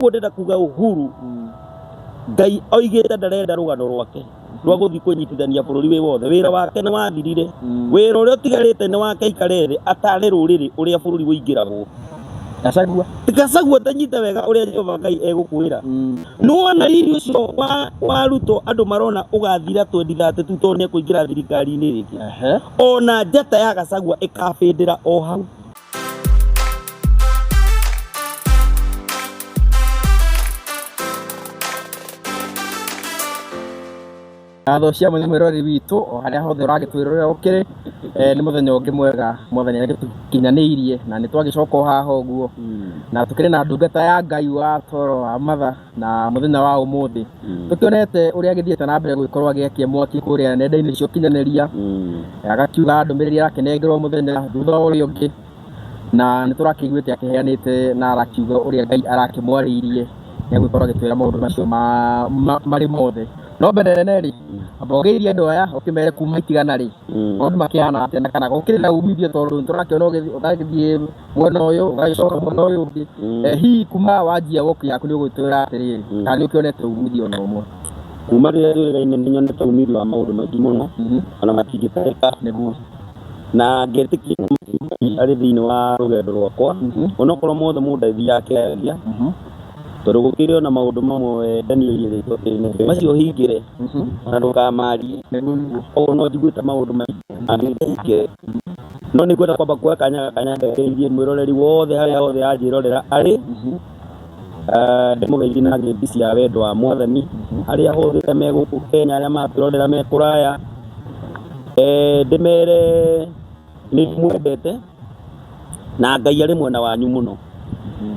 Ũguo ndĩrenda kuga Uhuru Ngai oigĩte ndarenda rũgano rwake rwa gũthiĩ kũnyitithania bũrũri wĩ wothe. Wĩra wake nĩ wathirire. Wĩra ũrĩa ũtigarĩte nĩ wake aikare thĩ atare rũrĩrĩ ũrĩa bũrũri ũingĩragwo. Gachagua. Gachagua tanyite wega ũrĩa Jehova Ngai egũkwĩra. Nĩwona riri ũcio wa Ruto andũ marona ũgathira 2032 tondũ nĩekũingĩra thirikari-inĩ rĩngĩ. Ona njata ya Gachagua ĩkabĩndĩra o hau. Ngatho cia mwanya mwĩroreri witũ o harĩa hothe ũragĩtwĩrorera ũkĩrĩ eh, nĩ mũthenya ũngĩ mwega mwathani agĩtũkinyanĩirie na nĩ twagĩcoka o haha ũguo na tũkĩrĩ na ndungata ya Ngai wa toro wa matha na mũthenya wa ũmũthĩ tũkĩonete ũrĩa agĩthiĩte na mbere gũgĩkorwo agĩakia mwaki kũrĩa nenda-inĩ cia ũkinyanĩria agakiuga ndũmĩrĩri arakĩnengerwo mũthenya thutha wa ũrĩa ũngĩ na nĩ tũrakĩiguĩte akĩheanĩte na arakiuga ũrĩa Ngai arakĩmwarĩirie nĩ egũgĩkorwo agĩtwĩra maũndũ macio marĩ mothe. No mbere nene rĩ, amba ũgeithie andũ aya ũkĩmere kuma itigana rĩ, maũndũ makĩhana atĩa na kana gũkĩrĩ na umithio tondũ nĩ tũrakĩona ũgagĩthiĩ mwena ũyũ ũgagĩcoka mwena ũyũ ũngĩ. Hihi kuma wanjia walk yaku nĩ ũgũtwĩra atĩrĩrĩ, kana nĩ ũkĩonete umithio ona ũmwe? Kuma rĩrĩa njũrĩgaine nĩ nyonete umithio wa maũndũ maingĩ mũno ona matingĩtarĩka. Nĩguo. Na ngetĩkia Ngai arĩ thĩinĩ wa rũgendo rwakwa onokorwo mothe mũndũ ndathiaga akĩaragia tondũ gũkĩrĩ ona maũndũ mamwe Daniel erĩtwo atĩrĩ macio hingĩre ona ndũkamarie. Nĩguo. Koguo no njiguĩte maũndũ maingĩ mangĩhingĩre no nĩ ngwenda kwamba kuoya kanya gaka nyambe ngeithie mwĩroreri wothe harĩa hothe anjĩrorera arĩ. Ndĩmũgeithie na ngeithi cia wendo wa mwathani arĩa hothe me gũkũ Kenya arĩa maratwĩrorera me kũraya. Ndĩmere nĩ ndĩmwendete na Ngai arĩ mwena wanyu mũno.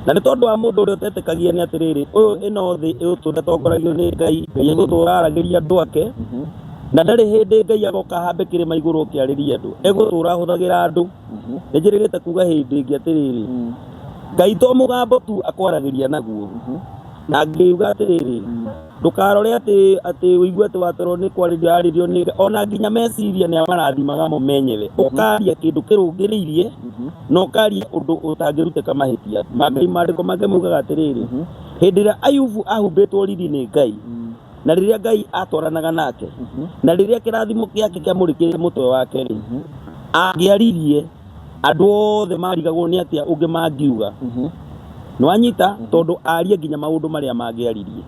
Na nĩ tondũ wa mũndũ ũrĩa ũtetĩkagia nĩ atĩrĩrĩ, ũyũ ĩno thĩ ĩgũtũra ĩtongoragio nĩ Ngai, Ngai egũtũra aragĩria andũ ake, na ndarĩ hĩndĩ Ngai agoka ahambe kĩrĩma igũrũ oke arĩrie andũ, egũtũra ahũthagĩra andũ. Nĩ njĩrĩgĩte kuga hĩndĩ ĩngĩ atĩrĩrĩ, Ngai to mũgambo tu akwaragĩria naguo. Na ngĩuga atĩrĩrĩ, ndũkarore atĩ atĩ ũigue atĩ watoro nĩ kwarĩrio arĩrio nĩ Ngai, ona nginya meciria nĩ amarathimaga mo menyewe. Ũkaria kĩndũ kĩrũngĩrĩirie na ũkaria ũndũ ũtangĩrutĩka mahĩtia. Ngai maandĩko make maugaga atĩrĩrĩ, hĩndĩ ĩrĩa Ayubu ahumbĩtwo riri nĩ Ngai, na rĩrĩa Ngai atwaranaga nake, na rĩrĩa kĩrathimo gĩake kĩamũrĩkĩire mũtwe wake rĩ, angĩaririe andũ othe marigagwo nĩ atĩa ũngĩ mangiuga. Nĩwanyita? Tondũ arie nginya maũndũ marĩa mangĩaririe.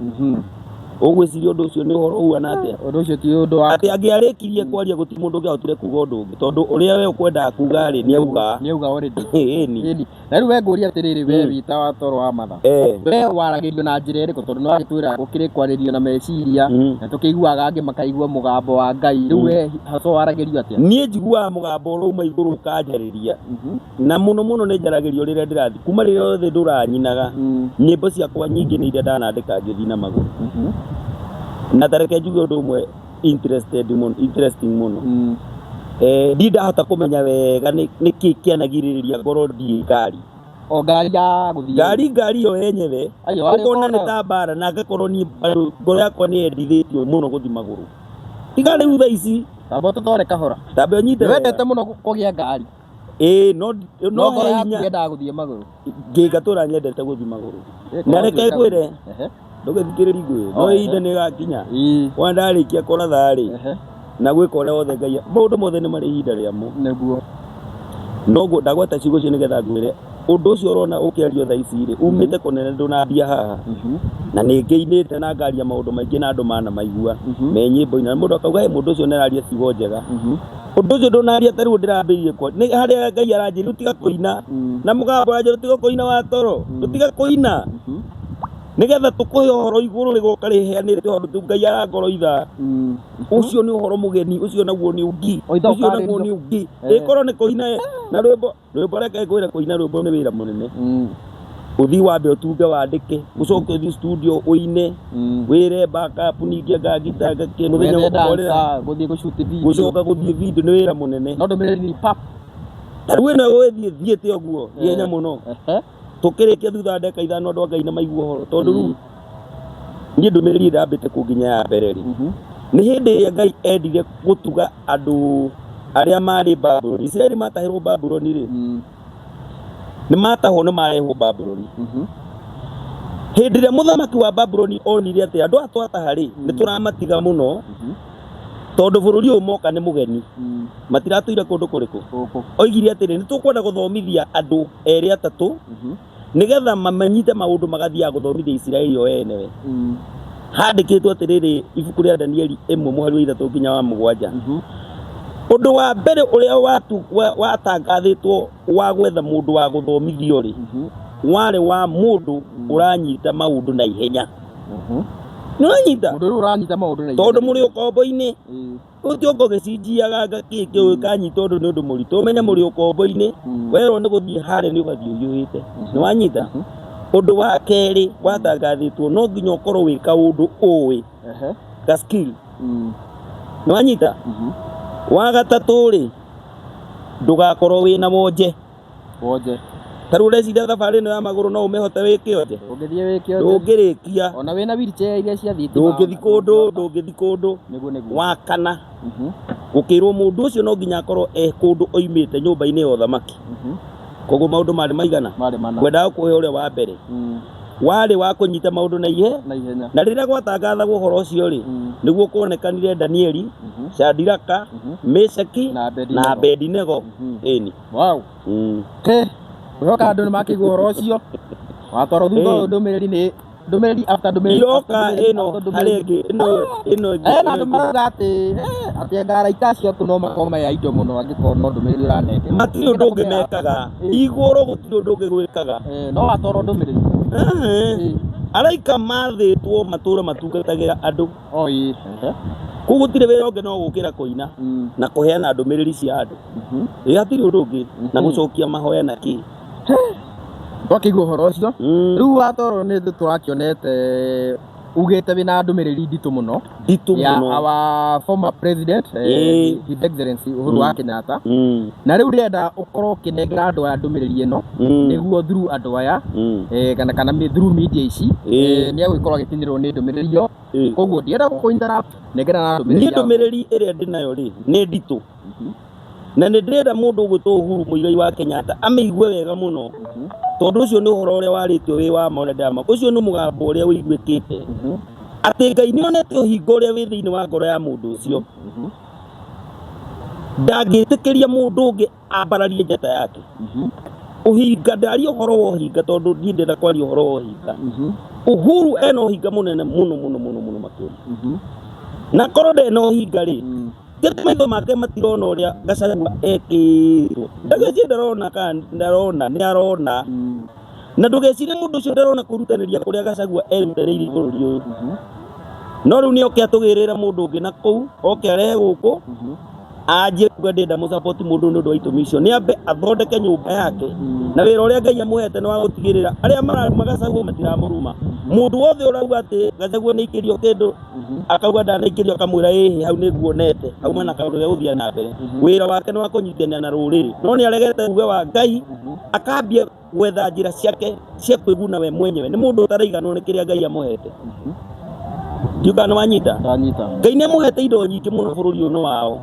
Ũgwĩciria ũndũ ũcio nĩ ũhoro ũhuana atĩa? Ũndũ ũcio ti ũndũ wa Atĩ angĩarĩkirie kwaria gũtirĩ mũndũ ũngĩahotire kuga ũndũ ũngĩ tondũ ũrĩa we ũkwendaga kuga rĩ nĩ auga. Nĩ auga already. Ĩni. Ĩni. Na rĩu we ngũria atĩrĩrĩ we wĩ ta wa toro wa matha. We waragĩrio na njĩra ĩrĩkũ tondũ nĩ wagĩtwĩra gũkĩrĩ kwarĩrio na meciria na tũkĩiguaga angĩ makaigua mũgambo wa Ngai. Rĩu we hasa waragĩrio atĩa? Niĩ njiguaga mũgambo ũrauma igũrũ ũkanjarĩria. Na mũno mũno nĩ njaragĩrio rĩrĩa ndĩrathiĩ. Kuma rĩrĩa rĩothe ndũranyinaga, nyĩmbo ciakwa nyingĩ nĩ iria ndanandĩka ngĩthiĩ na magũrũ. Na ta reke njuge ũndũ ũmwe interested mũno, interesting mũno. Ndirĩ ndahota kũmenya wega nĩ kĩ kĩanagirĩrĩria ngorwo ndiĩ ngari. O ngari ya gũthiĩ. Ngari ngari yo yenyewe, Aiyo, warĩ ũkona nĩ ũkona. ta mbara na ngakorwo niĩ bado ngoro yakwa nĩ yendithĩtio mũno gũthiĩ magũrũ. Tiga rĩu thaa ici. Tamba ũtũtware kahora. Tamba ũnyite wega. Wendete mũno kũgĩa ngari. Ĩĩ, no No no ngoro he yaku hinya. yendaga gũthiĩ magũrũ. Ngĩngatũra nyendete gũthiĩ magũrũ. Ĩ, Na reke ngoro ngwĩre, Ehe. ndũgĩthikĩrĩrie ngwĩre, no Oh, ihinda nĩ rĩgakinya. Ĩĩ. Wona ndarĩkia kũratha rĩ, Ehe. na gwĩka ũrĩa wothe Ngai, maũndũ mothe nĩ marĩ ihinda rĩamo. Nĩguo. Noguo ndagweta ciugo icio nĩgetha ngwĩre ũndũ ũcio ũrona ũkĩario thaa ici rĩ, umĩte kũnene ndũnambia haha. Na nĩ ngĩinĩte na ngaria maũndũ maingĩ na andũ manamaigua me nyĩmbo-inĩ. Na mũndũ akauga, "Hey, mũndũ ũcio nĩ araria ciugo njega." Ũndũ ũcio ndũnaria ta rĩu ndĩrambĩrĩirie kwa nĩ harĩa Ngai aranjĩra rĩu tiga kũina. Na mũgambo ũranjĩra tiga kũina wa toro, tiga kũina. Nĩgetha tũkũhe ũhoro igũrũ rĩgoka rĩheanĩte ũhoro tu Ngai arangoroitha. Ũcio nĩ ũhoro mũgeni, ũcio naguo nĩ ũngĩ. O itha Ũcio naguo nĩ ũkarĩrio. ũngĩ. Ĩkorwo nĩ kũina na rwĩmbo, rwĩmbo reke ngwĩre kũina rwĩmbo nĩ wĩra mũnene. Ũthiĩ wambe ũtunge wandĩke, ũcoke ũthiĩ studio ũine, wĩre backup ningĩ anga ngita anga kĩ, mũthenya Wethe ũkorĩra. dancer, gũthiĩ gũ shoot video. Gũcoka gũthiĩ video nĩ wĩra mũnene. No ndũmĩrĩri ni pap. Ta rĩu ĩno ĩgũgĩthiĩ thiĩte ũguo, ihenya mũno. Ehe. Tũkĩrĩkia thutha wa ndagĩka ithano andũ a Ngai nĩ maigua ũhoro tondũ rĩu niĩ ndũmĩrĩri ĩrĩa ndambĩte kũnginya ya mbere rĩ, nĩ hĩndĩ ĩrĩa Ngai endire gũtuga andũ arĩa marĩ Babuloni. Isiraeli matahĩrwo Babuloni rĩ, nĩ matahwo nĩ marehwo Babuloni. Hĩndĩ ĩrĩa mũthamaki wa Babuloni onire atĩ andũ aya twataha rĩ, nĩ tũramatiga mũno, tondũ bũrũri ũyũ moka nĩ mũgeni, matiratũire kũndũ kũrĩkũ. Gũkũ. Oigire atĩrĩ, nĩ tũkwenda gũthomithia andũ erĩ atatũ, nĩgetha mamanyite maũndũ magathiaga gũthomithia Isiraeli o enewe. Handĩkĩtwo atĩrĩrĩ ibuku rĩa Danieli 1 mũhari wa 3 nginya wa 7. Ũndũ wa mbere ũrĩa watangathĩtwo wa gwetha mũndũ wa gũthomithio rĩ, warĩ wa mũndũ ũranyita maũndũ na ihenya. Nĩ ũranyita? Mũndũ ũrĩa ũranyita maũndũ na ihenya. Tondũ mũrĩ ũkombo-inĩ, ũtio ngũgĩcinjiaga ngakĩ kĩu kanyita ũndũ nĩ ũndũ mũritũ. Ũmenye mũrĩ ũkombo-inĩ, werwo nĩ gũthiĩ harĩa nĩ ũgathiĩ ũhiũhĩte. Nĩ wanyita? Ũndũ wa kerĩ watangathĩtwo no nginya ũkorwo wĩ kaũndũ ũĩ, ga skill. Nĩ wanyita? Wa gatatũ rĩ, ndũgakorwo wĩna wonje. Wonje. Ta rĩu ũreciria thabarĩ ĩno ya magũrũ no ũmĩhote wĩ kĩonje? Ũngĩthiĩ wĩ kĩonje. Ndũngĩrĩkia. Ona wĩna wheelchair iria cia thitima. Ndũngĩthiĩ kũndũ, ndũngĩthiĩ kũndũ. Nĩguo, nĩguo. Wa kana, gũkĩrwo mũndũ ũcio no nginya akorwo e kũndũ oimĩte nyũmba-inĩ ya ũthamaki. Koguo maũndũ marĩ maigana? Marĩ mana. Ngwendaga kũhe ũrĩa wa mbere. Warĩ wa kũnyita maũndũ na ihe. Na ihenya. Na rĩrĩa gwatangathagwo ũhoro ũcio rĩ, nĩguo kuonekanire Danieli, Shadraka, Meshaki Na Abednego. na Abednego. Ĩni. Wow. Ke, ũroka andũ nĩ makĩigua ũhoro ũcio. Watwarwo thutha ũyũ ndũmĩrĩri nĩ ndũmĩrĩri after ndũmĩrĩri. Iroka after ndũmĩrĩri, ĩno after ndũmĩrĩri. harĩa ĩngĩ, ĩno ĩngĩ, Na ĩno andũ ĩngĩ. marauga atĩ anga araika acio tu no makorwo me a indo mũno angĩkorwo no ndũmĩrĩri ũranengera. Matirĩ ũndũ ũngĩ mekaga. Igũrũ gũtirĩ ũndũ ũngĩ gwĩkaga. No watwarwo ndũmĩrĩri. Araika mathĩtwo matũre matungatagĩra andũ. O ĩĩ. Koguo gũtirĩ wĩra ũngĩ no gũkĩra kũina na kũheana ndũmĩrĩri cia andũ. Ĩĩ hatirĩ ũndũ ũngĩ na gũcokia mahoya na kĩ. Twakĩigua ũhoro ũcio. Rĩu watwarwo nĩ tũrakĩonete ugĩte wĩna ndũmĩrĩri nditũ mũno. Nditũ Ya mũno. our former president, His Excellency Uhuru wa Kenyatta. Na rĩu ndĩrenda ũkorwo ũkĩnengera andũ aya ndũmĩrĩri ĩno nĩguo through andũ aya, kana through media ici, nĩ egũgĩkorwo agĩkinyĩrwo nĩ ndũmĩrĩri ĩyo. Koguo ndienda gũkũ interrupt, nengera na ndũmĩrĩri Niĩ yaku. ndũmĩrĩri ĩrĩa ndĩnayo rĩ nĩ nditũ. Na nĩ ndĩrenda mũndũ ũgwĩtwo Uhuru Muigai wa Kenyatta amĩigue wega mũno. Tondũ ũcio nĩ ũhoro ũrĩa warĩtio wĩ wa ma ũrĩa ndĩrama. Ũcio nĩ mũgambo ũrĩa ũiguĩkĩte. Atĩ Ngai nĩ onete ũhinga ũrĩa wĩ thĩinĩ wa ngoro ya mũndũ ũcio. Ndangĩtĩkĩria mũndũ ũngĩ ambararie njata yake. Ũhinga, ndaria ũhoro wa ũhinga tondũ niĩ ndĩrenda kwaria ũhoro wa ũhinga. Uhuru ena ũhinga mũnene mũno mũno mũno mũno makĩria. Na korwo ndarĩ na ũhinga rĩ, ti maitho make matirona ũrĩa Gachagua ekĩtwo. Ndageciria ndarona kana ndarona, nĩ arona. Na ndũgecirie mũndũ ũcio ndarona kwĩrutanĩria kũrĩa Gachagua erutanĩirie bũrũri ũyũ. No rĩu nĩ oke atũgĩrĩre mũndũ ũngĩ na kũu, oke arehe gũkũ, anjie kuga ndĩrenda mũsapoti mũndũ nĩ ũndũ wa itũmi icio. Nĩ ambe athondeke nyũmba yake. Na wĩra ũrĩa Ngai amũhete nĩ wa gũtigĩrĩra arĩa mararuma Gachagua matiramũruma. Mũndũ wothe ũrauga atĩ Gachagua nĩ aikĩrio kĩndũ, akauga ndanaikĩrio, akamwĩra ĩhĩ hau nĩ nguonete, auma na kaũndũ ge gũthiĩ na mbere. Wĩra wake nĩ wa kũnyitania na rũrĩrĩ. No nĩ aregete uge wa Ngai, akambia gwetha njĩra ciake cia kwĩguna we mwenyewe. Nĩ mũndũ ũtaraiganwo nĩ kĩrĩa Ngai amũhete. Ndiũĩ kana nĩ wanyita. Ndanyita. Ngai nĩ amũhete indo nyingĩ mũno bũrũri ũyũ nĩ wao.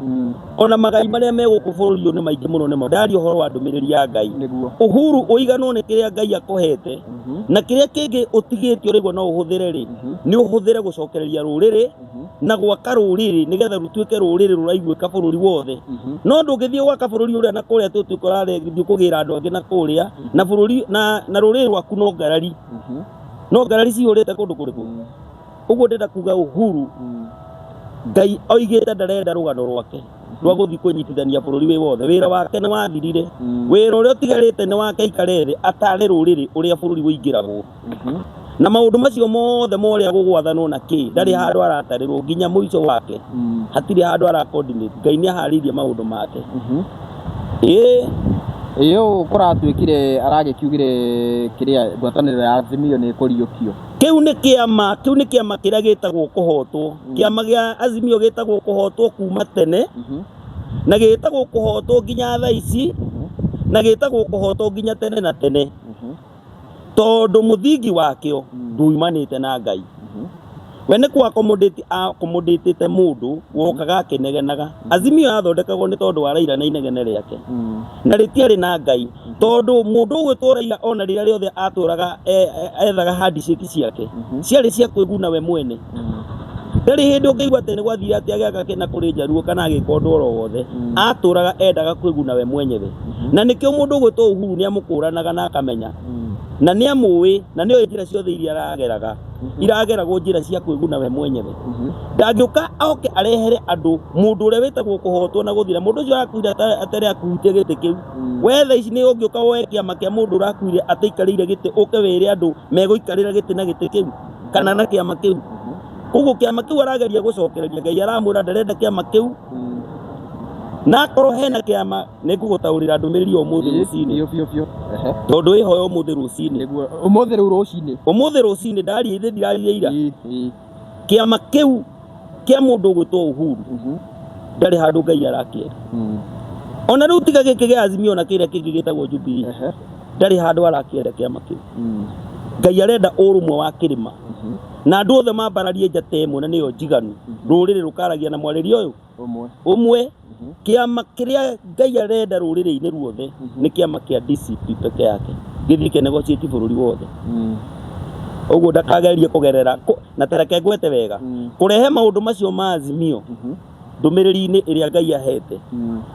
Ona magai marĩa me gũkũ bũrũri ũyũ nĩ maingĩ mũno nĩmo. Ndaria ũhoro wa ndũmĩrĩri ya Ngai. Nĩguo. Uhuru ũiganwo nĩ kĩrĩa Ngai akũhete. Na kĩrĩa kĩngĩ ũtigĩtio rĩguo no ũhũthĩre rĩ, nĩ ũhũthĩre gũcokereria rũrĩrĩ na gwaka rũrĩrĩ nĩgetha rũtuĩke rũrĩrĩ rũraiguĩka bũrũri wothe. No ndũngĩthiĩ gwaka bũrũri ũrĩa na kũrĩa tũtuĩka ũrathiĩ kũgĩra andũ angĩ na kũrĩa, na bũrũri na rũrĩrĩ rwaku no ngarari. No ngarari cihũrĩte kũndũ kũrĩkũ? Ũguo ndĩrenda kuga Uhuru, Ngai oigĩte ndarenda rũgano rwake rwa gũthiĩ kũnyitithania bũrũri wĩ wothe. Wĩra wake nĩ wathirire. Wĩra ũrĩa ũtigarĩte nĩ wake aikare thĩ atare rũrĩrĩ ũrĩa bũrũri ũingĩragwo. Na maũndũ macio mothe ma ũrĩa gũgwathanwo na kĩ, ndarĩ handũ aratarĩrwo nginya mũico wake. Hatirĩ handũ ara coordinate. Ngai nĩ aharĩirie maũndũ make. Ĩĩ. Ĩĩ ũũ kũratuĩkire aragĩkiugire kĩrĩa ngwatanĩro ya Azimio nĩ ĩkũriũkio. Kĩu nĩ kĩama, kĩu nĩ kĩama kĩrĩa gĩtagwo kũhotwo. Kĩama gĩa Azimio gĩtagwo kũhotwo kuma tene, na gĩtagwo kũhotwo nginya thaa ici, na gĩtagwo kũhotwo nginya tene na tene. Tondũ mũthingi wakĩo nduimanĩte na Ngai. We nĩ kũ accommodate accommodate mũndũ wokaga akĩnegenaga. Azimio yathondekagwo nĩ tondũ wa Raila na inegene rĩake. Na rĩtiarĩ na Ngai tondũ mũndũ ũgwĩtwo Raila ona rĩrĩa rĩothe atũraga ethaga handshake ciake ciarĩ cia kwĩguna we mwene. Ndarĩ hĩndĩ ũngĩigua atĩ nĩ gwathire atĩ agĩaka kĩna kũrĩ Njaruo kana agĩka ũndũ oro wothe. Atũraga endaga kwĩguna we mwenyewe. Na nĩkĩo mũndũ ũgwĩtwo Uhuru nĩ amũkũranaga na akamenya na nĩ amũĩ na nĩ oĩ njĩra ciothe iria arageraga irageragwo njĩra cia kwĩguna we mwenyewe. Ndangĩũka oke arehere andũ mũndũ ũrĩa wĩtagwo kũhotwo na gũthira. Mũndũ ũcio arakuire atarĩ akuĩte gĩtĩ kĩu. We thaa ici nĩ ũngĩũka woe kĩama kĩa mũndũ ũrakuire ataikarĩire gĩtĩ ũke wĩre andũ megũikarĩra gĩtĩ na gĩtĩ kĩu kana na kĩama kĩu. Koguo kĩama kĩu arageria gũcokereria Ngai aramwĩra ndarenda kĩama kĩu na akorwo hena kĩama nĩ ngũgũtaũrĩra ndũmĩrĩri ũmũthĩ rũcinĩ. Biũ biũ biũ. Ehe. Tondũ ĩhoya ũmũthĩ rũcinĩ. Nĩguo ũmũthĩ rĩu rũcinĩ. Ũmũthĩ rũcinĩ ndaria ithe ndiraria ira. Ĩĩ, ĩĩ. Kĩama kĩu kĩa mũndũ ũgwĩtwo Uhuru ndarĩ handũ Ngai arakĩenda. Ona rĩu tiga gĩkĩ gĩa Azimio na kĩrĩa kĩngĩ gĩtagwo Jubilee. Ehe. Ndarĩ handũ arakĩenda kĩama kĩu. Ngai arenda ũrũmwe wa kĩrĩma. Na andũ othe mambararie njata ĩmwe na nĩyo njiganu. Rũrĩrĩ rũkaragia na mwarĩrie ũyũ Ũmwe. Ũmwe. Kĩama kĩrĩa Ngai arenda rũrĩrĩ-inĩ ruothe nĩ kĩama kĩa DCP peke yake. Gĩthiĩ kĩnegotiate bũrũri wothe. Ũguo ndakagerie kũgerera na tareke ngwete wega. Kũrehe maũndũ macio ma Azimio ndũmĩrĩri-inĩ ĩrĩa Ngai ahete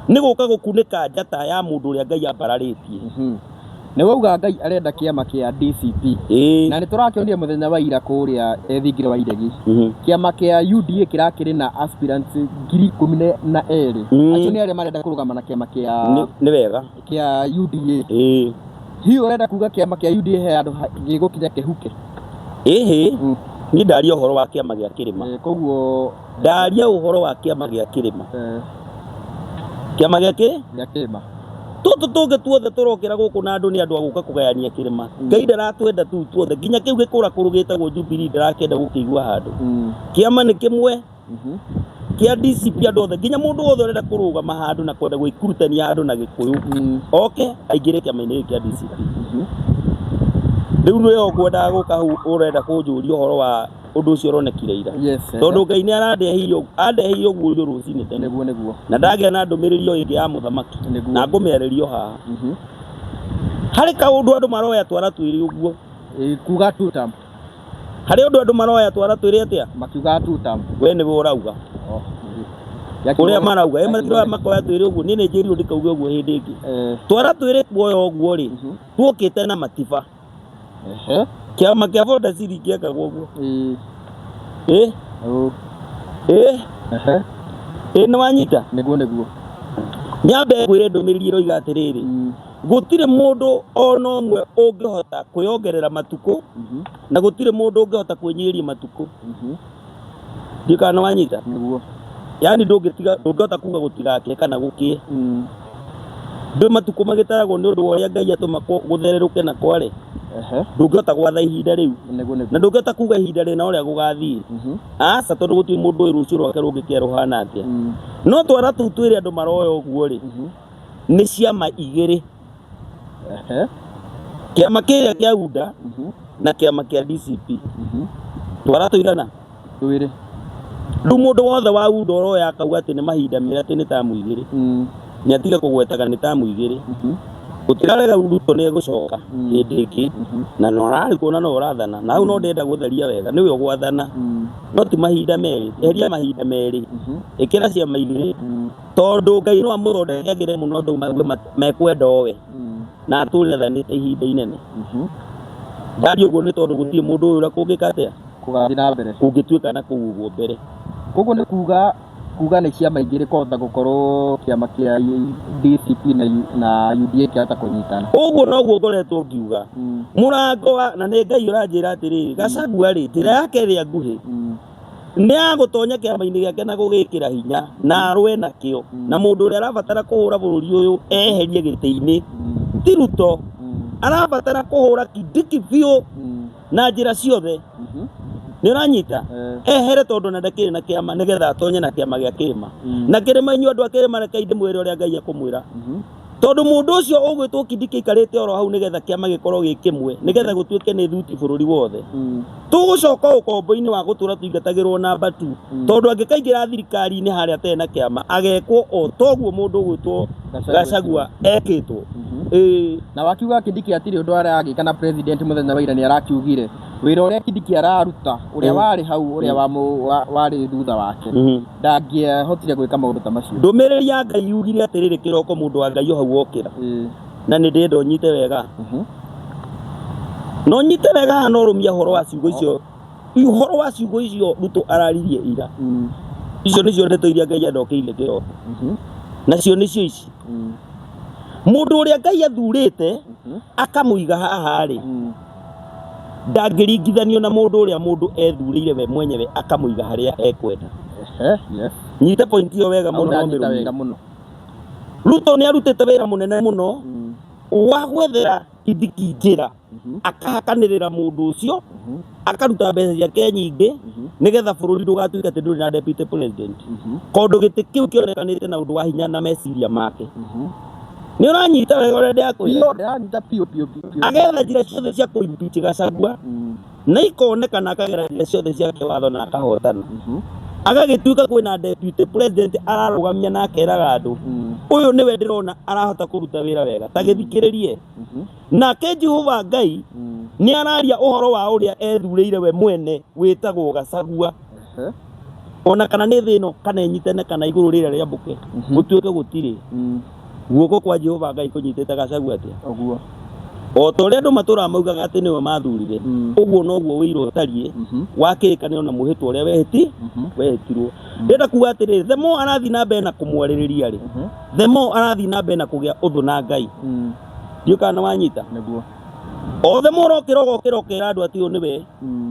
nĩ gũka gũkunĩka njata ya mũndũ ũrĩa Ngai ambararĩtie. Nĩ wauga Ngai arenda kĩama kĩa DCP. Ĩĩ. Na nĩ tũrakĩonire mũthenya wa ira kũrĩa Thingira wa Iregi. Kĩama kĩa UDA kĩrakĩrĩ na aspirants 12,000. Acio nĩ arĩa marenda kũrũgama na kĩama kĩa Nĩ wega. Kĩa UDA. Ĩĩ. Hihi ũrenda kuga kĩama kĩa UDA he handũ gĩgũkinya kĩhuke? Ĩhĩ. Niĩ ndaria ũhoro wa kĩama gĩa kĩrĩma. Koguo Ndaria ũhoro wa kĩama gĩa kĩrĩma. Kĩama gĩa kĩ? Gĩa kĩrĩma. Tũtũ tũngĩ tuothe tũrokĩra gũkũ na andũ nĩ andũ a gũka kũgayania kĩrĩma. Ngai ndaratwenda tũu tuothe nginya kĩu gĩkũrakũrũ gĩtagwo Jubilee ndarakĩenda gũkĩigua handũ. Kĩama nĩ kĩmwe kĩa DCP andũ othe nginya mũndũ wothe ũrenda kũrũgama handũ na kwenda gwĩkurutania handũ na Gĩkũyũ oke aingĩre kĩama-inĩ gĩkĩ kĩa DCP. Rĩu nĩwe ũkwendaga gũka hau ũrenda kũnjũria ũhoro wa ũndũ ũcio ũronekire ira. Yes. Tondũ Ngai nĩ arandeheire andeheire ũguũrio rũcinĩ tene. Nĩguo nĩguo. Na ndagĩa na ndũmĩrĩri o ĩngĩ ya mũthamaki. Nĩguo. Na ngũmĩarĩria o haha. Harĩ kaũndũ andũ maroya twara twĩrĩ ũguo. Ĩĩ, kuga two term. Harĩ ũndũ andũ maroya twara twĩrĩ atĩa? Makiuga two term. We nĩwe ũrauga. Oh. Ũrĩa marauga, ĩ matiroya makoya twĩrĩ ũguo, niĩ nĩ njĩrirwo ndikauge ũguo hĩndĩ ĩngĩ. Twara twĩrĩ kuoya ũguo rĩ, tuokĩte na matiba. Ehe. Kĩama kĩa Fondaciri kĩekagwo ũguo. Ĩĩ. Ĩ? Ũ. Ĩ? Ehe. Ĩ nĩ wanyita? Nĩguo nĩguo. Nyambe ngwĩre ndũmĩrĩri ĩroiga atĩrĩrĩ, gũtirĩ mũndũ ona ũmwe ũngĩhota kwĩongerera matukũ na gũtirĩ mũndũ ũngĩhota kwĩnyihĩria matukũ. Ndiũĩ kana nĩ wanyita? Nĩguo. Yaani ndũngĩtiga ndũngĩhota kuga gũtigakĩe kana gũkĩe. Ndũ matukũ magĩtaragwo nĩ ũndũ wa ũrĩa Ngai atũma gũthererũke na kware. Ehe. Ndũngĩhota gwatha ihinda rĩu. Nĩguo nĩguo. Na ndũngĩhota kuga ihinda rĩna ũrĩa gũgathiĩ. Aca tondũ gũtirĩ mũndũ ũĩ rũciũ rwake rũngĩkĩa rũhana atĩa. No twara tũu twĩre andũ maroya ũguo rĩ, nĩ ciama igĩrĩ. Ehe. Kĩama kĩrĩa kĩa UDA na kĩama kĩa DCP. Twara tũigana? Twĩrĩ. Rĩu mũndũ wothe wa UDA ũroya akauga atĩ nĩ mahinda merĩ atĩ nĩ tamu igĩrĩ. Nĩ atiga kũgwetaga nĩ tamu igĩrĩ. Gũtirarega Ruto nĩ egũcoka hĩndĩ ĩngĩ na no ararĩ kuona no ũrathana na hau no ndĩrenda gũtheria wega nĩwe ũgwathana no ti mahinda merĩ eheria mahinda merĩ ĩkĩra ciama igĩrĩ tondũ Ngai no amũthondeke agĩre mũno andũ maigue mekwenda o we na atũre athanĩte ihinda inene. Ndaria ũguo nĩ tondũ gũtirĩ mũndũ ũyũ ũrĩa kũngĩka atĩa Kũgathiĩ na mbere kũngĩtuĩka na kũu ũguo mbere. Koguo nĩ kuga kuga nĩ ciama igĩrĩ kwahota gũkorwo kĩama kĩa DCP na UDA kĩahota kũnyitana. Ũguo noguo ngoretwo ngiuga. Mũrango wa na nĩ Ngai ũranjĩra atĩrĩrĩ Gachagua rĩ njĩra yake ĩrĩa nguhĩ nĩ ya gũtonya kĩama-inĩ gĩake na gũgĩkĩra hinya na arũe nakĩo na mũndũ ũrĩa arabatara kũhũra bũrũri ũyũ eherie gĩtĩ-inĩ ti Ruto arabatara kũhũra Kindiki biũ na njĩra ciothe nĩ ũranyita ehere tondũ na ndakĩrĩ na kĩama nĩgetha atonye na kĩama gĩa kĩrĩma na kĩrĩma inyuĩ andũ a kĩrĩma rekei ndĩmwĩre ũrĩa Ngai ekũmwĩra. Tondũ mũndũ ũcio ũgwĩtwo Kindiki aikarĩte oro hau nĩgetha kĩama gĩkorwo gĩ kĩmwe, nĩgetha gũtuĩke nĩ thuti bũrũri wothe. Tũgũcoka ũkombo-inĩ wa gũtũra tũingatagĩrwo namba 2, tondũ angĩkaingĩra thirikari-inĩ harĩa atarĩ na kĩama agekwo o toguo mũndũ ũgwĩtwo Gachagua ekĩtwo. Ĩĩ. Na wakiuga Kindiki hatirĩ ũndũ aragĩka na president mũthenya wa ira nĩ arakiugire wĩra ũrĩa Kindiki araruta ũrĩa warĩ hau ũrĩa warĩ thutha wake ndangĩahotire gwĩka maũndũ ta macio. Ndũmĩrĩri ya Ngai yugire atĩrĩrĩ kĩroko mũndũ wa Ngai o hau okĩra. Na nĩ ndĩrenda ũnyite wega. Na ũnyite wega haha na ũrũmie ũhoro wa ciugo icio. Ũhoro wa ciugo icio Ruto araririe ira. Icio nĩcio ndeto iria Ngai andokeirie kĩroko. Nacio nĩcio ici. Mũndũ ũrĩa Ngai athurĩte akamũiga haha rĩ, ndangĩringithanio na mũndũ ũrĩa mũndũ ethurĩire we mwenyewe akamũiga harĩa ekwenda. Nyita point ĩyo wega mũno na Ndanyita ũmĩrũmie. wega mũno. Ruto nĩ arutĩte wĩra mũnene mũno wa gwethera Kindiki njĩra, akahakanĩrĩra mũndũ ũcio, akaruta mbeca ciake nyingĩ nĩgetha bũrũri ndũgatuĩke atĩ ndũrĩ na deputy president, tondũ gĩtĩ kĩu kĩonekanĩte na ũndũ wa hinya na meciria make. Nĩ ũranyita wega ũrĩa ndĩrakwĩra? Biũ, ndĩranyita biũ biũ biũ biũ. Agetha njĩra ciothe cia kũ-impeach Gachagua na ikonekana, akagera njĩra ciothe cia kĩwatho na akahotana, agagĩtuĩka kwĩna deputy president ararũgamia na akeraga andũ ũyũ nĩwe ndĩrona arahota kũruta wĩra wega, ta gĩthikĩrĩrie. Nake Jehova Ngai nĩ araria ũhoro wa ũrĩa ethurĩire we mwene wĩtagwo Gachagua, ona kana nĩ thĩ ĩno kana ĩnyitane kana igũrũ rĩrĩa rĩambũke gũtuĩke gũtirĩ, guoko kwa Jehova Ngai kũnyitĩte Gachagua atĩa? Ũguo. O ta ũrĩa andũ matũraga maugaga atĩ nĩwe mathurire, ũguo noguo ũira ũtariĩ wa kĩrĩkanĩro na mwĩhĩtwa ũrĩa wehĩtirwo. Ndĩrenda kuga atĩrĩrĩ, the more arathiĩ na mbere na kũmwarĩrĩria rĩ, the more arathiĩ na mbere na kũgĩa ũthũ na Ngai. Ndiũĩ kana nĩwanyita. Nĩguo. O the more ũrokĩra ũgokĩra ũkera andũ atĩ ũyũ nĩwe,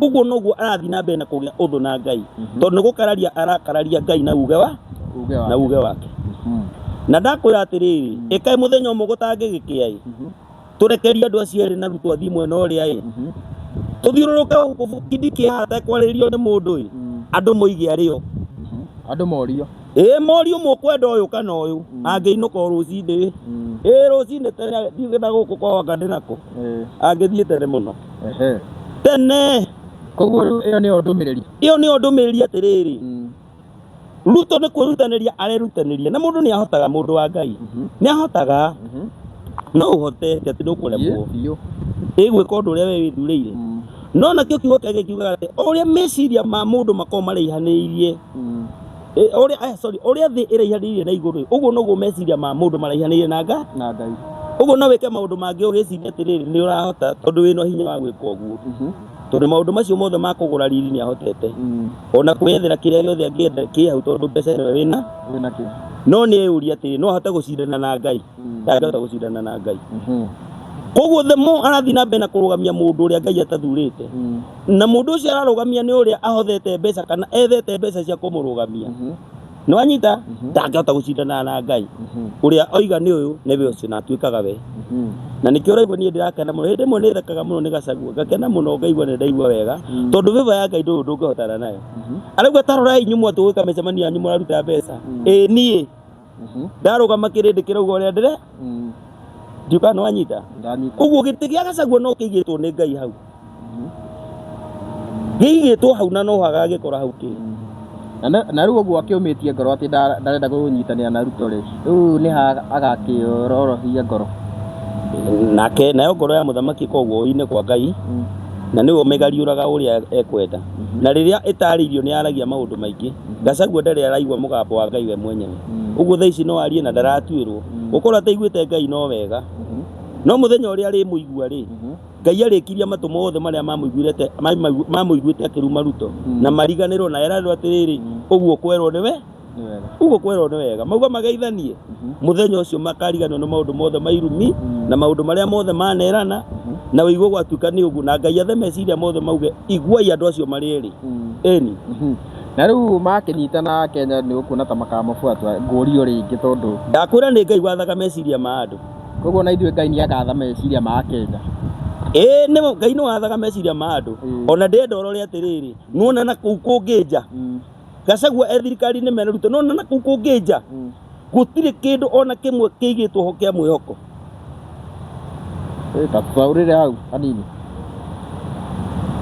ũguo noguo arathiĩ na mbere na kũgĩa ũthũ na Ngai, tondũ nĩ gũkararia arakararia Ngai na uge wa na uge wake. Na ndakwĩra atĩrĩrĩ, ĩkaĩ mũthenya ũmwe gũtangĩgĩkĩa ĩ, tũrekerie andũ acio erĩ na Ruto athiĩ mwena ũrĩa ĩ, tũthiũrũrũke gũkũ Kindiki haha atekwarĩrio nĩ mũndũ ĩ, andũ moige arĩo. Andũ morio. Ĩ morio mũkwenda ũyũ kana ũyũ, angĩinũka o rũcinĩ. Ĩ rũcinĩ tene ndiũĩ na gũkũ kwa Wanga ndĩ nako. Angĩthiĩ tene mũno. Tene. Koguo rĩu ĩyo nĩyo ndũmĩrĩri. Ĩyo nĩyo ndũmĩrĩri atĩrĩrĩ. Ruto nĩ kwĩrutanĩria arerutanĩria, na mũndũ nĩ ahotaga, mũndũ wa Ngai nĩ ahotaga, no ũhote ti atĩ ndũkũremwo ĩ gwĩka ũndũ ũrĩa we wĩthurĩire. No nakĩo kiugo kĩa Ngai kiugaga atĩ o ũrĩa meciria ma mũndũ makoragwo maraihanĩrĩirie, ũrĩa, sorry, ũrĩa thĩ ĩraihanĩrĩirie na igũrũ, ũguo noguo meciria ma mũndũ maraihanĩrĩirie na Ngai. Na Ngai. Ũguo no wĩke maũndũ mangĩ ũgĩciria atĩrĩrĩ nĩ ũrahota tondũ wĩna hinya wa gwĩka ũguo, tondũ maũndũ macio mothe ma kũgũra riri nĩ ahotete, ona kwĩyethera kĩrĩa gĩothe angĩenda kĩ hau, tondũ mbeca nĩwe wĩna. Wĩna kĩo. No nĩ eyũria atĩrĩ, no ahote gũcindana na Ngai? Ndangĩhota gũcindana na Ngai. Koguo the more arathiĩ na mbere na kũrũgamia mũndũ ũrĩa Ngai atathurĩte, na mũndũ ũcio ararũgamia nĩ ũrĩa ahothete mbeca kana ethete mbeca cia kũmũrũgamia, nĩ wanyita, ndangĩhota gũcindana na Ngai ũrĩa oiga nĩ ũyũ nĩwe ũcio na atuĩkaga we. Na nĩkĩo ũraigua niĩ ndĩrakena mũno. Hĩndĩ ĩmwe nĩ thekaga mũno nĩ Gachagua, ngakena mũno, ngaigua nĩ ndaigua wega, tondũ favor ya Ngai ndũĩ ndũngĩhotana nayo. Arauga ta rorai inyuĩ mwatũgwĩka mĩcemanio yanyu mũraruta mbeca, ĩ niĩ ndarũgama kĩrĩndĩ kĩrauga ũrĩa ndĩre ndiũĩ kana nĩ wanyita. Ndanyita. Ũguo gĩtĩ gĩa Gachagua no kĩigĩtwo nĩ Ngai hau, gĩigĩtwo hau na no hagagĩkora hau kĩrĩ. Na rĩu ũguo akĩũmĩtie ngoro atĩ ndarenda kũnyitanĩra na Ruto rĩ, rĩu nĩ ha agakĩororohia ngoro? Nake nayo ngoro ya mũthamaki ĩkoragwo guoko-inĩ kwa Ngai, na nĩwe ũmĩgariũraga ũrĩa ekwenda, na rĩrĩa ĩtarĩirio nĩ yaragia maũndũ maingĩ. Gachagua ndarĩ araigua mũgambo wa Ngai we mwenyewe. Ũguo thaa ici no arie na ndaratuĩrwo gũkorwo ataiguĩte Ngai no wega, no mũthenya ũrĩa arĩmũigua rĩ, Ngai arĩkiria matũ mothe marĩa mamũiguĩte akĩruma Ruto na mariganĩrwo na erarĩrwo atĩrĩrĩ, ũguo kwerwo nĩwe, ũguo kwerwo nĩ wega, mauga mageithanie mũthenya ũcio makariganĩrwo nĩ maũndũ mothe ma irumi na maũndũ marĩa mothe manerana na wĩigua gwatuĩka nĩ ũguo, na Ngai athe meciria mothe mauge iguai andũ acio marĩ erĩ ĩni. Na rĩu makĩnyitana Kenya nĩ ũkuona ta makamabuata ngũrio rĩngĩ tondũ Ndakwĩra nĩ Ngai wathaga meciria ma andũ. Koguo na ithuĩ Ngai nĩ agatha meciria ma Kenya. Ĩĩ nĩ Ngai nĩ wathaga meciria ma andũ. Ona ndĩrenda ũrore atĩrĩrĩ, nĩwona na kũu kũngĩ nja, Gachagua e thirikari-inĩ mena Ruto, nĩwona na kũu kũngĩ nja. Gũtirĩ kĩndũ ona kĩmwe kĩigĩtwo ho kĩa mwĩhoko. Ta tũtaũrĩre hau hanini.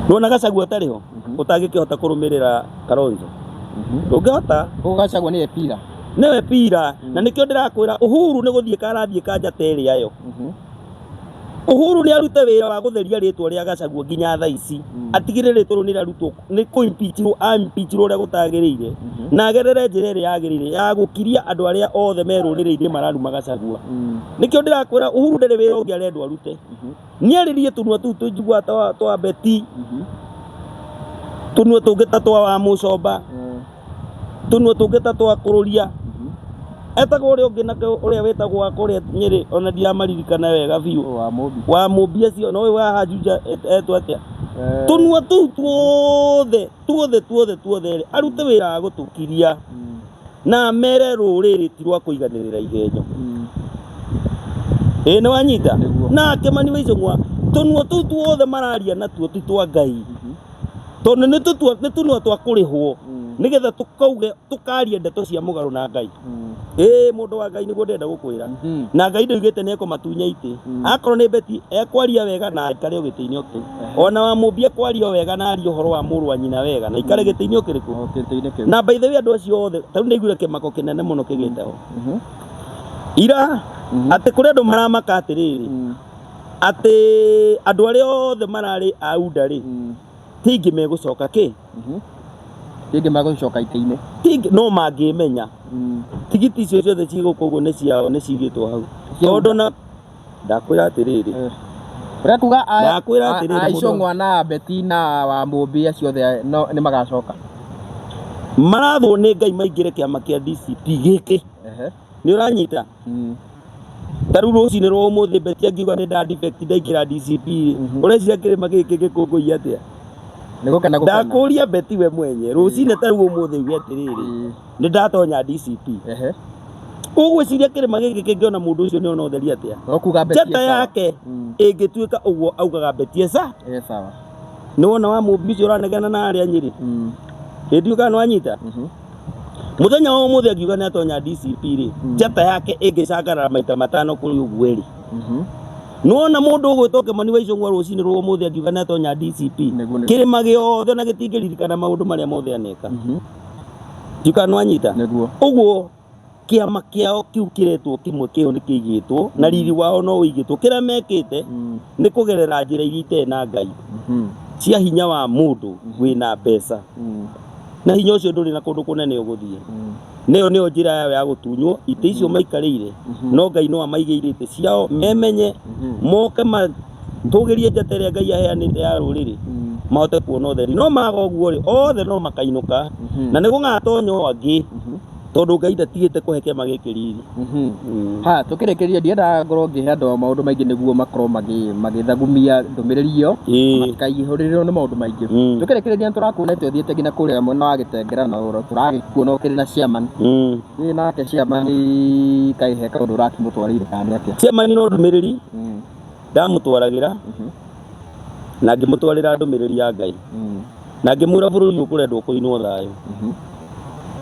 Nĩwona Gachagua atarĩ ho, ũtangĩkĩhota kũrũmĩrĩra Kalonzo. Ndũngĩhota. Ũguo Gachagua nĩwe pira. Nĩwe pira. Na nĩkĩo ndĩrakwĩra Uhuru nĩ gũthiĩ karathiĩ ka njata ĩrĩa yo. Uhuru nĩ arute wĩra wa gũtheria rĩtwa rĩa Gachagua nginya thaa ici. Atigĩrĩre rĩtwa rĩu nĩ rĩarutwo, nĩ kũ impeach-irwo, a impeach-irwo ũrĩa gũtagĩrĩire. Na agerere njĩra ĩrĩa yagĩrĩire ya gũkiria andũ arĩa othe me rũrĩrĩ-inĩ mararuma Gachagua. Nĩkĩo ndĩrakwĩra Uhuru ndarĩ wĩra ũngĩ arendwo arute. Nĩ arĩrie tũnua tũu tũnjiguaga twa Betty, tũnua tũngĩ ta twa Wamũcomba, tũnua tũngĩ ta twa Kũrũria. Etagwo ũrĩa ũngĩ nake ũrĩa wĩtagwo wa kũrĩa Nyĩrĩ ona ndiramaririkana wega biũ. Wa Mũmbi. Wa Mũmbi acio, no ũyũ wa Hajuja etwo atĩa? Tũnua tũu tuothe, tuothe, tuothe, tuothe rĩ, arute wĩra wa gũtũkiria na amere rũrĩrĩ ti rwa kũiganĩrĩra igenyo. Ĩĩ nĩ wanyita? Nĩguo. Na Kĩmani wa Icũng'wa, tũnua tũu tuothe mararia natuo ti twa Ngai. Tondũ nĩ tũnua twa kũrĩhwo nĩgetha tũkauge tũkaria ndeto cia mũgarũ na Ngai. Ĩĩ mũndũ wa Ngai nĩguo ndĩrenda gũkwĩra. Na Ngai ndoigĩte nĩ ekũmatunya itĩ. Akorwo nĩ Betty ekwaria wega na aikare o gĩtĩ-inĩ o kĩu. Ona wa Mũmbi ekwaria o wega na arie ũhoro wa mũrũ wa nyina wega na aikare gĩtĩ-inĩ o kĩrĩkũ? O gĩtĩ-inĩ kĩu. Na by the way andũ acio othe, ta rĩu ndaiguire kĩmako kĩnene mũno kĩgĩte ho. Ira atĩ kũrĩ andũ maramaka atĩrĩrĩ, atĩ andũ arĩa othe mararĩ a UDA rĩ, ti aingĩ megũcoka kĩ? Ti aingĩ megũcoka itĩ-inĩ. Ti aingĩ, no mangĩmenya. Tigiti icio ciothe ciĩ gũkũ ũguo nĩ ciao, nĩ cigĩtwo hau. Cia Tondũ UDA. na ndakwĩra atĩrĩrĩ. Ũrĩa kuga Ndakwĩra atĩrĩrĩ, a mũndũ- Icũng'wa na Betty na wa Mũmbi acio othe no nĩ magacoka. Marathwo nĩ Ngai maingĩre kĩama kĩa DCP gĩkĩ. Nĩ ũranyita? Ta rĩu rũcinĩ rwa ũmũthĩ Betty angiuga nĩ nda defect ndaingĩra DCP rĩ, ũreciria kĩrĩma gĩkĩ gĩkũngũiye atĩa? Nĩ gũkena gũkena. Ndakũria Betty we mwenye rũcinĩ ta rĩu ũmũthĩ uge atĩrĩrĩ, nĩ ndatonya DCP. Ũgwĩciria kĩrĩma gĩkĩ kĩngĩona mũndũ ũcio nĩ ona ũtheri atĩa? No kuga Betty Njata e sawa. yake ĩngĩtuĩka ũguo augaga Betty e sawa. E sawa. Nĩ wona wa Mũmbi ũcio ũranegena na arĩa Nyĩrĩ? Ĩ ndiũĩ kana nĩ wanyita? Mũthenya wa ũmũthĩ angiuga nĩ atonya DCP rĩ, njata yake ĩngĩcangarara maita matano kũrĩ ũguo ĩrĩ. Nĩ wona mũndũ ũgwĩtwo Kĩmani wa Icũng'wa rũcinĩ rwa ũmũthĩ angiuga nĩ atonya DCP, Nĩguo, nĩguo. kĩrĩma gĩothe na gĩtingĩririkana maũndũ marĩa mothe aneka. Ndiũĩ kana nĩ wanyita? Nĩguo. Ũguo kĩama kĩao kĩu kĩretwo kĩmwe kĩo nĩ kĩigĩtwo na riri wao no ũigĩtwo. Kĩrĩa mekĩte nĩ kũgerera njĩra iria itarĩ na Ngai cia hinya wa mũndũ wĩna mbeca. Na hinya ũcio ndũrĩ na kũndũ kũnene ũgũthiĩ. Nĩyo nĩyo njĩra yao ya gũtunywo itĩ icio maikarĩire. No Ngai no amaigĩire itĩ ciao memenye moke matũgĩrie njata ĩrĩa Ngai aheanĩte ya rũrĩrĩ mahote kuona ũtheri. No maga ũguo rĩ, othe no makainũka na nĩ gũgatonywo angĩ tondũ Ngai ndatigĩte kũhe kĩama gĩkĩ riri. Ha tũkĩrĩkĩrĩria ndiendaga ngorwo ngĩhe andũ maũndũ maingĩ nĩguo makorwo magĩthagumia ndũmĩrĩri ĩyo matikaihũrĩrĩrwo nĩ maũndũ maingĩ. Tũkĩrĩkĩrĩria nĩ tũrakuonete ũthiĩte nginya kũrĩa mwena wa Gĩtengera na tũragĩkuona ũkĩrĩ na chairman. Wĩ nake chairman kaĩ he kaũndũ ũrakĩmũtwarĩire kana nĩ atĩa? Chairman no ndũmĩrĩri ndamũtwaragĩra na ngĩmũtwarĩra ndũmĩrĩri ya Ngai na ngĩmwĩra bũrũri ũyũ kũrendwo kũinwo thayũ.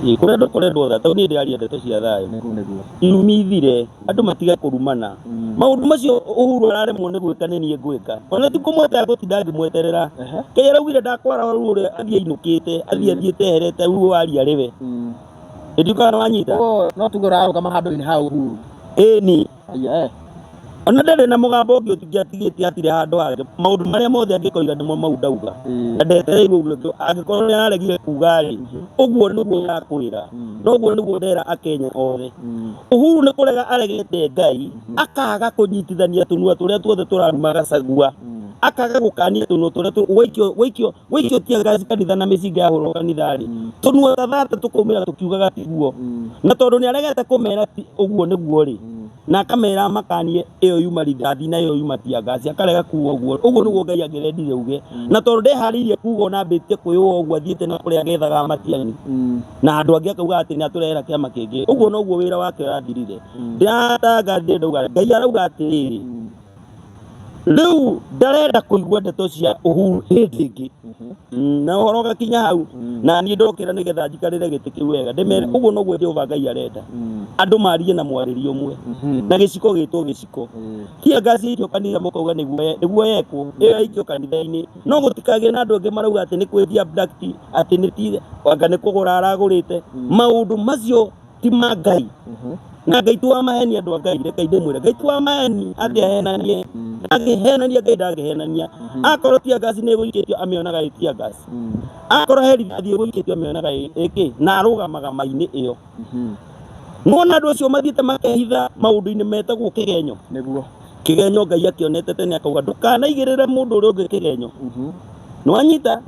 Ĩĩ, kũrendwo kũrendwo thayũ tondũ niĩ ndĩraria ndeto cia thayũ. Nĩguo, nĩguo. Irumi ithire, andũ matige kũrumana. Maũndũ macio Uhuru araremwo nĩ gwĩka nĩ niĩ ngwĩka. Ona ti kũmweterera ngũtinda ngĩmweterera. Kĩrĩa araugire ndakwara ũru ũrĩa athiĩ ainũkĩte, athiĩ athiĩte eherete ũguo waria arĩ we. Ĩ ndiũĩ kana nĩ wanyita? Ũguo no tuge ũrarũgama handũ-inĩ ha Uhuru. Ĩni. Aya, eh. Ona ndarĩ na mũgambo ũngĩ ũtingĩatigĩtie hatirĩ handũ hangĩ. Maũndũ marĩa mothe angĩkoiga nĩmo mau ndauga. Na ndetereirwo ũguo nĩkĩo angĩkorwo nĩ araregire kuga rĩ, ũguo nĩguo ndakwĩra. Na ũguo nĩguo ndera Akenya othe. Uhuru nĩ kũrega aregete Ngai, akaga kũnyitithania tũnua tũrĩa tuothe tũraruma Gachagua. Akaga gũkania tũnua tũrĩa waikio, waikio, waikio tear gas kanitha na mĩcinga yahũrwo kanitha rĩ, tũnua ta thate tũkaumĩra tũkiugaga tiguo. Na tondũ nĩ aregete kũmera ti ũguo nĩguo rĩ, na akamera makanie ĩyo yuma rithathi na ĩyo yuma tear gas, akarega kuga ũguo. Ũguo nĩguo Ngai angĩrendire uge. Na tondũ ndeharĩirie kuga ona ambĩtie kwĩyũa ũguo athiĩte na kũrĩa agethaga matiang'i. Na andũ angĩ akauga atĩ nĩ atũrehera kĩama kĩngĩ. Ũguo noguo wĩra wake ũrathirire. Ndĩratangathire ndauga, Ngai arauga atĩrĩrĩ, rĩu ndarenda kũigua ndeto cia Uhuru hĩndĩ ĩngĩ. Na ũhoro ũgakinya hau na niĩ ndokĩra nĩgetha njikarĩre gĩtĩ kĩu wega ndĩmere ũguo noguo Jehova Ngai arenda andũ marie na mwarĩrie ũmwe na gĩciko gĩtwo gĩciko. Tear gas yaikio kanitha mũkauga nĩguo nĩguo yekwo ĩyo yaikio kanitha-inĩ no gũtikagĩe na andũ angĩ marauga atĩ nĩ kwĩtia abduct atĩ nĩ ti anga nĩ kũgũra aragũrĩte. Maũndũ macio ti ma Ngai na Ngai ti wa maheni. Andũ a Ngai, reke ndĩmwĩre, Ngai ti wa maheni atĩ ahenanie. Angĩhenania, Ngai ndangĩhenania. Akorwo tear gas nĩ ĩgũikĩtio, amĩonaga ĩ tear gas. Akorwo he rithathi ĩgũikĩtio, amĩonaga ĩ ĩkĩ na arũgamaga ma-inĩ ĩyo. Nĩwona andũ acio mathiĩte makehitha maũndũ-inĩ metagwo kĩgenyo. Nĩguo. Kĩgenyo Ngai akĩonete tene akauga ndũkanaigĩrĩre mũndũ ũrĩa ũngĩ kĩgenyo. Nĩwanyita?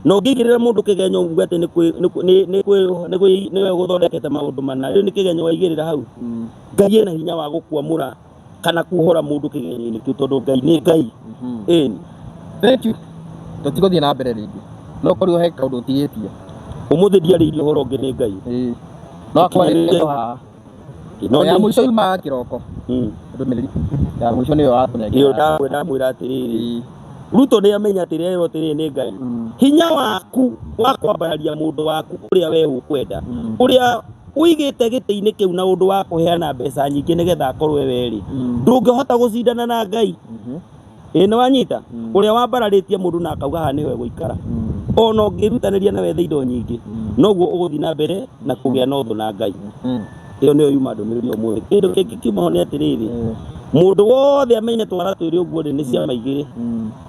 Na ũngĩigĩrĩra mũndũ kĩgenyo uge atĩ nĩwe ũgũthondekete maũndũ mana, rĩu nĩ kĩgenyo waigĩrĩra hau. Ngai ena hinya wa gũkwamũra kana kuohora mũndũ kĩgenyo-inĩ kĩu tondũ Ngai nĩ Ngai. Ĩni. Thank you. Tũtigũthiĩ na mbere rĩngĩ, no korirwo he kaũndũ ũtigĩtie. Ũmũthĩ ndiarĩirie ũhoro ũngĩ nĩ Ngai. Ĩĩ. No akwarĩrie haha. No ya nĩ mũico yumaga kĩroko. Ndũmĩrĩri ya mũico nĩyo Ĩyo watũnengera. ndamwĩra atĩrĩrĩ, Ruto nĩ amenya atĩ rĩerwo atĩrĩrĩ nĩ Ngai, hinya waku wa kwambararia mũndũ waku ũrĩa we ũkwenda, ũrĩa ũigĩte gĩtĩ-inĩ kĩu na ũndũ wa kũheana mbeca nyingĩ nĩgetha akorwo we rĩ, ndũngĩhota gũcindana na Ngai. Ĩĩ nĩ wanyita? Ũrĩa wambararĩtie mũndũ na akauga haha nĩwe gũikara, ona ũngĩrutanĩria na wethe indo nyingĩ, noguo ũgũthiĩ na mbere na kũgĩa na ũthũ na Ngai. Ĩyo nĩyo yuma ndũmĩrĩri ũmũthĩ. Kĩndũ kĩngĩ kiuma ho nĩ atĩrĩrĩ, mũndũ wothe amenye twara twĩrĩ ũguo rĩ, nĩ ciama igĩrĩ.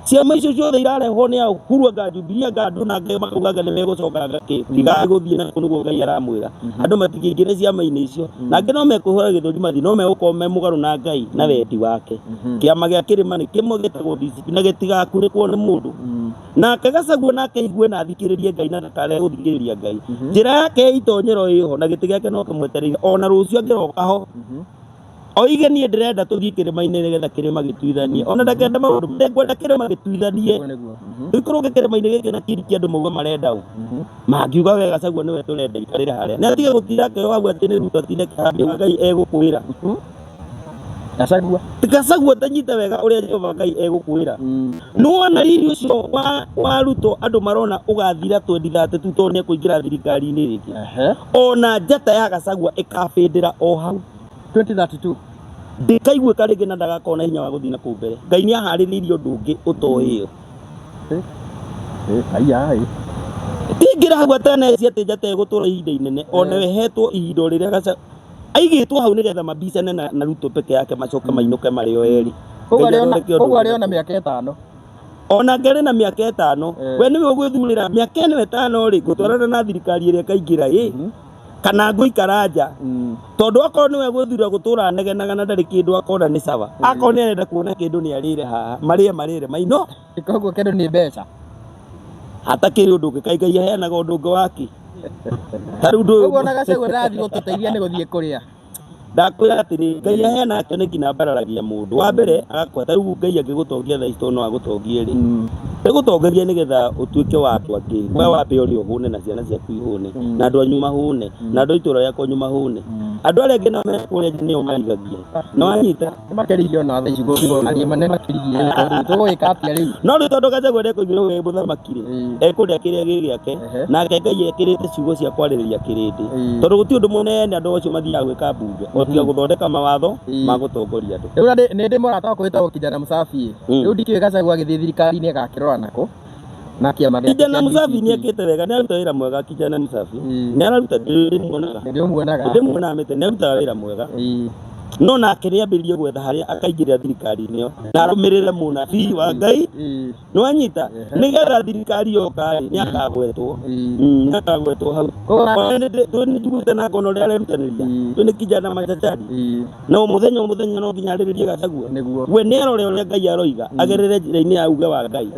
Ciama icio ciothe irarehwo nĩ Uhuru anga Jubilee anga andũ na Ngai makauga anga nĩ megũcoka anga kĩ, tigai gũthiĩ na kũu nĩguo Ngai aramwĩra. Andũ matikĩingĩre ciama-inĩ icio. Na angĩ no mekũhũra gĩthũri mathiĩ, no megũkorwo me mũgarũ na Ngai na wendi wake. Kĩama gĩa kĩrĩma nĩ kĩmwe gĩtagwo DCP na gĩtigakunĩkwo nĩ mũndũ. Nake Gachagua nake aigue na athikĩrĩrie Ngai na ndakarege gũthikĩrĩria Ngai. Njĩra yake ya itonyero ĩho na gĩtĩ gĩake no kĩmwetereire ona rũciũ angĩroka ho. Oige niĩ ndĩrenda tũthiĩ kĩrĩma-inĩ nĩgetha kĩrĩma gĩtuithanie. Ona ndakenda maũndũ, ndĩkwenda kĩrĩma gĩtuithanie. Nĩguo nĩguo. Tũikũrũke kĩrĩma-inĩ gĩkĩ na kiri kĩa andũ mauga marenda ũ. Mangiuga we Gachagua nĩwe tũrenda ikarĩre harĩa. Nĩ atige gũtinda akĩoa hau atĩ nĩ Ruto atinde akĩhambia Ngai egũkwĩra. Gachagua. Gachagua tanyite wega ũrĩa Jehova Ngai egũkwĩra. Nĩwona riri ũcio wa Ruto andũ marona ũgathira 2032 tondũ nĩ ekũingĩra thirikari-inĩ rĩngĩ. Ona njata ya Gachagua ĩkabĩndĩra o hau. 2032. Ndĩkaiguĩka rĩngĩ na ndagakorwo na hinya wa gũthiĩ na kũu mbere. Ngai nĩ aharĩrĩirie ũndũ ũngĩ ũtoĩ ĩyo. Aya ĩ. Tingĩra hau ataneci atĩ njata ĩgũtũra ihinda inene, ona ĩhetwo ihinda o rĩrĩa Gachagua aigĩtwo hau nĩgetha mabicane na Ruto peke yake macoke mainũke marĩ o erĩ. Koguo Ngai arĩ ona athondeke ũndũ koguo ũngĩ arĩ ona na kũu. mĩaka ĩtano. Ona angĩarĩ na mĩaka ĩtano, we nĩwe ũgwĩthurĩra mĩaka ĩno ĩtano rĩ, ngũtwarana na thirikari ĩrĩa ĩkaingĩra ĩ, kana ngũikara nja. Tondũ akorwo nĩwe gwĩthura gũtũra anegenaga na ndarĩ kĩndũ akona nĩ sawa. Akorwo nĩ arenda kuona kĩndũ nĩ arĩre haha, marĩe marĩre maino. Koguo kĩndũ nĩ mbeca. Hatakĩrĩ ũndũ ũngĩ, kaĩ Ngai aheanaga ũndũ ũngĩ waki. Ta rĩu ndũ Koguo ona Gachagua ndarathiĩ gũtũteithia nĩ gũthiĩ kũrĩa. Ndakwĩra atĩrĩ, Ngai aheanaga kĩoneki na ambararagia mũndũ. Wa mbere agakwa ta rĩu Ngai angĩgũtongia thaa ici tondũ no agũtongie rĩ, ĩgũtongoria nĩgetha ũtuĩke wa andũ angĩ. We wambe ũrĩe ũhũne na ciana ciaku ihũne, na andũ anyu mahũne, na andũ a itũra rĩaku anyu mahũne. Andũ arĩa angĩ nao me kũrĩa nja nĩo marigagia. Nĩ wanyita? Nĩ makĩririe ona thaa ici gũtigwo na nĩ makĩririe tondũ tũgũgĩka atĩa rĩu? No rĩu tondũ Gachagua nĩekũigire ũyũ wĩ mũthamaki rĩ, ekũrĩa kĩrĩa gĩ gĩake, nake Ngai ekĩrĩte ciugo cia kwarĩrĩria kĩrĩndĩ. Tondũ gũtirĩ ũndũ mũnene andũ acio mathiaga gwĩka mbunge, o tiga gũthondeka mawatho ma gũtongoria andũ. Rĩu nĩ ndĩ mũrata wakwa wĩtagwo Kijana Msafi. Rĩu ndikĩũĩ Gachagua agĩthiĩ thirikari-inĩ agakĩrora nakũ na kĩama gĩake Kijana kĩa Msafi DCP. nĩ ekĩte wega, nĩ aruta wĩra mwega Kijana Msafi. Nĩ araruta, ndĩmuonaga. Ndĩmuonaga. Ndĩmuonaga mĩtĩ, nĩ arutaga wĩra mwega. No nake nĩ ambĩrĩrie gwetha harĩa akaingĩrĩra thirikari-inĩ ĩyo na arũmĩrĩre mũnabii wa Ngai. Nĩ wanyita? Nĩgetha thirikari yoka rĩ, nĩ akagwetwo. Nĩ akagwetwo hau. Ona nĩ njiguĩte na ngona ũrĩa arerutanĩria. Ũyũ nĩ kijana machachari. Na o mũthenya o mũthenya no nginya arĩrĩrie Gachagua. Nĩguo. We nĩ arore ũrĩa Ngai aroiga, agerere njĩra-inĩ ya uge wa Ngai.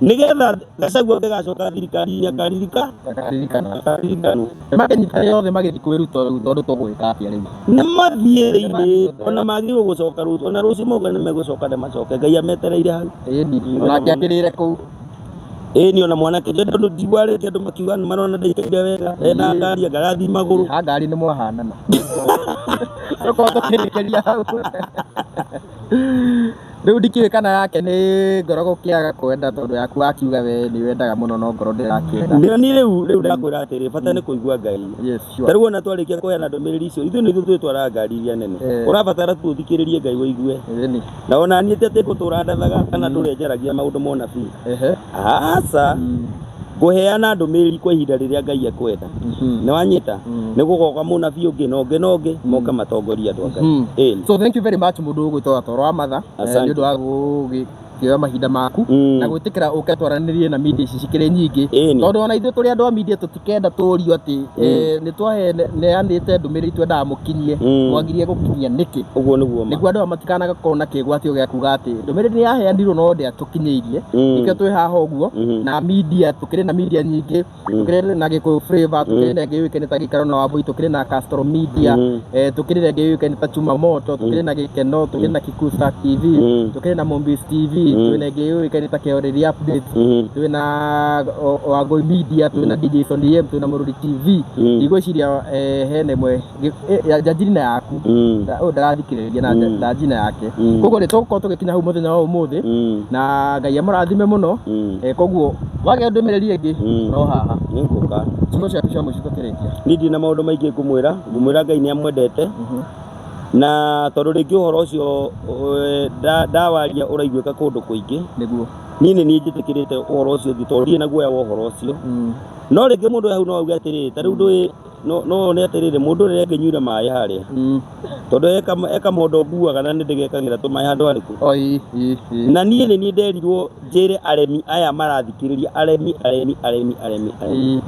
Nĩgetha Gachagua angĩgacoka thirikari-inĩ akaririka Akaririkana. Akaririkanwo. Nĩmakĩnyitanĩre othe magĩthiĩ kwĩ Ruto rĩu tondũ tũgwĩka atĩa rĩu? Nĩ mathiĩ thĩinĩ, ona magĩrĩirwo gũcoka rũciũ, ona rũciũ mauga nĩ megũcoka nĩ macoke. Ngai ametereire hau. Ĩni, onake akĩrĩre kũu. Ĩni ona mwanake tondũ ndiguarĩte andũ makiuga nĩ marona ndaikaire wega, ena ngari anga arathiĩ magũrũ. Ha ngari nĩ mwahanana. Tũkorwo tũkĩrĩkĩria hau. Rĩu ndikĩũĩ kana yake nĩ ngoro gũkĩaga kwenda tondũ yaku wakiuga we nĩ wendaga mũno no ngoro ndĩrakĩenda. Nĩ niĩ rĩu rĩu ndakwĩra atĩrĩ bata nĩ kũigua Ngai. Yes, sure. Ta rĩu ona twarĩkia kũheana ndũmĩrĩri icio ithuĩ nĩ ithuĩ twĩtwaraga ngari iria nene. Ũrabatara tu ũthikĩrĩrie Ngai ũigue. Ĩni. Na ona niĩ ti atĩ ngũtũra ndathaga kana ndũre njaragia maũndũ ma ũnabii. Aca. Ngũheana ndũmĩrĩri kwa ihinda rĩrĩa Ngai ekwenda. Nĩ wanyita? Nĩ gũgoka mũnabii ũngĩ na ũngĩ na ũngĩ moke matongorie andũ a Ngai. Ĩni. So thank you very much mũndũ ũgwĩtwo Watoro wa Matha Asante. nĩ ũndũ wa gũgĩkĩoya mahinda maku na gwĩtĩkĩra ũke twaranĩrie na media ici cikĩrĩ nyingĩ Ĩni. tondũ ona ithuĩ tũrĩ andũ a media tũtikenda tũrio atĩ nĩ twaheanĩte ndũmĩrĩri twendaga mũkinyie mwagirie gũkinyia nĩkĩ. Ũguo nĩguo ma. Nĩguo andũ aya matikanagakorwo na kĩgwatio gĩa kuga atĩ ndũmĩrĩri nĩ yaheanirwo no ndĩatũkinyĩirie. Nĩkĩo twĩ haha ũguo na media tũkĩrĩ na media nyingĩ tũkĩrĩ na Gĩkũyũ Flavor tũkĩrĩ na ĩngĩ yũĩkaine ta Gĩikaro na Wambui tũkĩrĩ na Castro Media tũkĩrĩ na ĩngĩ yũĩkaine ta Chuma Moto tũkĩrĩ na Gĩkeno tũkĩrĩ na Kikuyu Star TV tũkĩrĩ na Mombis TV twĩna ĩngĩ yũĩkaine ta Kĩoreri Updates twĩna Wangũi Media twĩna DJ Sonny M twĩna Mũrũri TV. Ndigwĩciria hena ĩmwe Njanjiri na yaku ũyũ ndarathikĩrĩria na ndanjina yake. Koguo nĩ tũgũkorwo tũgĩkinya hau mũthenya wa ũmũthĩ na Ngai amũrathime mũno. Koguo wagĩa ndũmĩrĩri ĩngĩ no haha. Nĩ ngũka. Ciugo ciaku cia mũico tũkĩrĩkia. Niĩ ndirĩ na maũndũ maingĩ ngũmwĩra, ngũmwĩra Ngai nĩ amwendete na tondũ rĩngĩ ũhoro ũcio ndawaria ũraiguĩka kũndũ kũingĩ. Nĩguo. Niĩ nĩ niĩ njĩtĩkĩrĩte ũhoro ũcio ũthiĩ tondũ ndirĩ na guoya wa ũhoro ũcio. No rĩngĩ mũndũ hau no auge atĩrĩrĩ, ta rĩu ndũĩ no no one atĩrĩrĩ mũndũ ũrĩa angĩnyuire maĩ harĩa tondũ eka mondo nguaga na nĩ ndĩgekagĩra tũmaĩ handũ harĩkũ. Oi, i, i. Na niĩ nĩ niĩ nderirwo njĩre aremi aya marathikĩrĩria aremi aremi aremi aremi aremi.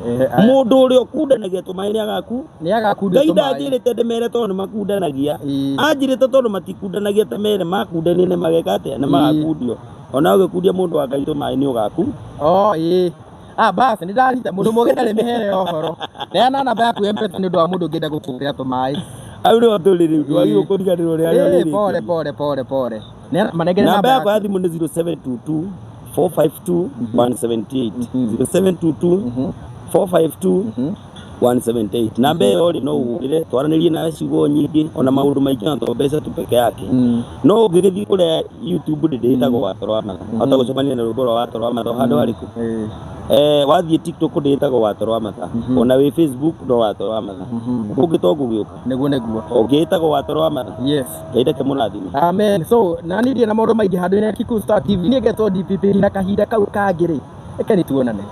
Mũndũ ũrĩa ũkundanagia tũmaĩ nĩ agaku Nĩ agakundio Ngai tũmaĩ. ndanjĩrĩte ndĩmere tondũ nĩ makundanagia. Anjĩrĩte tondũ matikundanagia ta mere makundanie nĩ mageka atĩa nĩ magakundio. Ona ũgĩkundia mũndũ wa Ngai tũmaĩ nĩ ũgaku. Oh, ĩ. Ah, bas, nĩ ndanyita mũndũ mũgĩ ndarĩ mĩhere ya ũhoro. Neana namba yaku ya M-Pesa nĩ ũndũ wa mũndũ ũngĩenda gũkũgũrĩra tũmaĩ. Hau nĩho tũrĩ rĩu ndwagĩrĩirwo kũriganĩrwo ũrĩa Ĩ, pole pole pole pole. Neana manengere Namba namba yakwa ya yaku. thimũ nĩ 0722 452 178 0722 452 178. Namba ĩyo rĩ no ũhũrĩre twaranĩrie nawe ciugo nyingĩ ona maũndũ maingĩ na to mbeca tu peke yake. No ũngĩgĩthiĩ kũrĩa YouTube rĩ ndĩtagwo Watoro wa Matha. Wahota gũcemania na rwĩmbo rwa Watoro wa Matha o handũ harĩkũ. Wathiĩ TikTok ndĩtagwo Watoro wa Matha. Ona wĩ Facebook no Watoro wa Matha. Ũngĩ to ngũgĩũka. Nĩguo nĩguo. Ũngĩtagwo Watoro wa Matha. Yes. Ngai ndeke mũrathime. Amen. So, na niĩ ndirĩ na maũndũ maingĩ handũ-inĩ ya Kikuyu Star TV. Niĩ ngetwo DPP na kahinda kau kangĩ rĩ, reke nĩ tuonane.